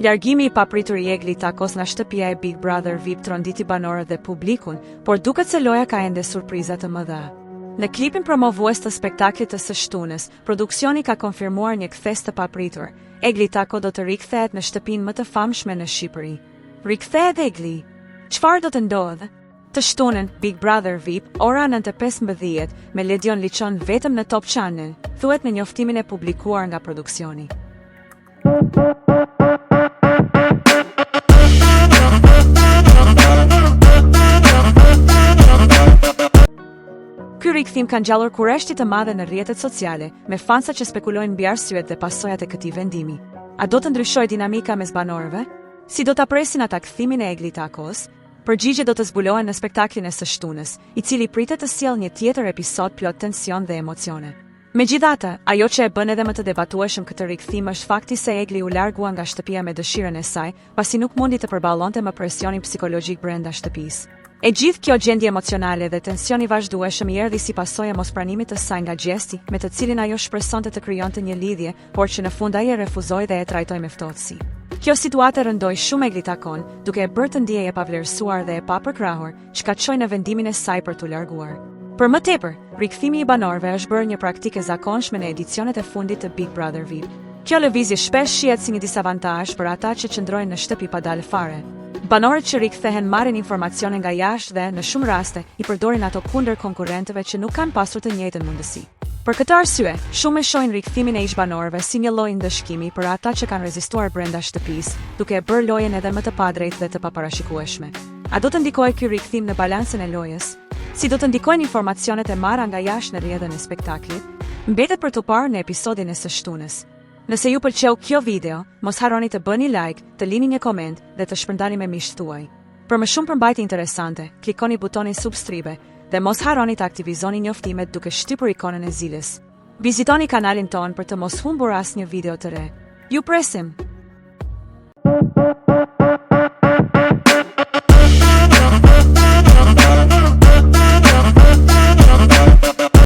Largimi i papritur i Egli Takos nga shtëpia e Big Brother VIP tronditi banorët dhe publikun, por duket se loja ka ende surpriza të mëdha. Në klipin promovues të spektaklit të së shtunës, produksioni ka konfirmuar një kthesë të papritur. Egli Tako do të rikthehet në shtëpinë më të famshme në Shqipëri. Rikthehet Egli. Çfarë do të ndodhë? Të shtunën, Big Brother VIP, ora 9:15, me Ledion Liçon vetëm në Top Channel, thuhet në njoftimin e publikuar nga produksioni. Ky rikthim ka ngjallur kureshti të madhe në rrjetet sociale, me fansa që spekulojnë mbi arsyet dhe pasojat e këtij vendimi. A do të ndryshojë dinamika mes banorëve? Si do ta presin ata kthimin e Egli Takos? Përgjigjet do të zbulohen në spektaklin e së shtunës, i cili pritet të sjellë një tjetër episod plot tension dhe emocione. Megjithatë, ajo që e bën edhe më të debatueshëm këtë rikthim është fakti se Egli u largua nga shtëpia me dëshirën e saj, pasi nuk mundi të përballonte më presionin psikologjik brenda shtëpisë. E gjithë kjo gjendje emocionale dhe tension i vazhdueshëm i erdhi si pasojë e mospranimit të saj nga Gjesti, me të cilin ajo shpresonte të krijonte një lidhje, por që në fund ai e refuzoi dhe e trajtoi me ftohtësi. Kjo situatë e rëndoi shumë Egli Takon, duke e bërë të ndihej e pavlerësuar dhe e papërkrahur, çka çoi në vendimin e saj për t'u larguar. Për më tepër, rikthimi i banorëve është bërë një praktikë e zakonshme në edicionet e fundit të Big Brother VIP. Kjo lëvizje shpesh shihet si një disavantazh për ata që qëndrojnë në shtëpi pa dalë fare. Banorët që rikthehen marrin informacione nga jashtë dhe, në shumë raste, i përdorin ato kundër konkurrentëve që nuk kanë pasur të njëjtën mundësi. Për këtë arsye, shumë e shohin rikthimin e ish-banorëve si një lloj ndëshkimi për ata që kanë rezistuar brenda shtëpisë, duke e bërë lojën edhe më të padrejtë dhe të paparashikueshme. A do të ndikojë ky rikthim në balancën e lojës? Si do të ndikojnë informacionet e marra nga jashtë në rrjedhën e spektaklit? Mbetet për t'u parë në episodin e së shtunës. Nëse ju pëlqeu kjo video, mos harroni të bëni like, të lini një koment dhe të shpërndani me miqtë tuaj. Për më shumë përmbajtje interesante, klikoni butonin subscribe dhe mos harroni të aktivizoni njoftimet duke shtypur ikonën e ziles. Vizitoni kanalin tonë për të mos humbur asnjë video të re. Ju presim!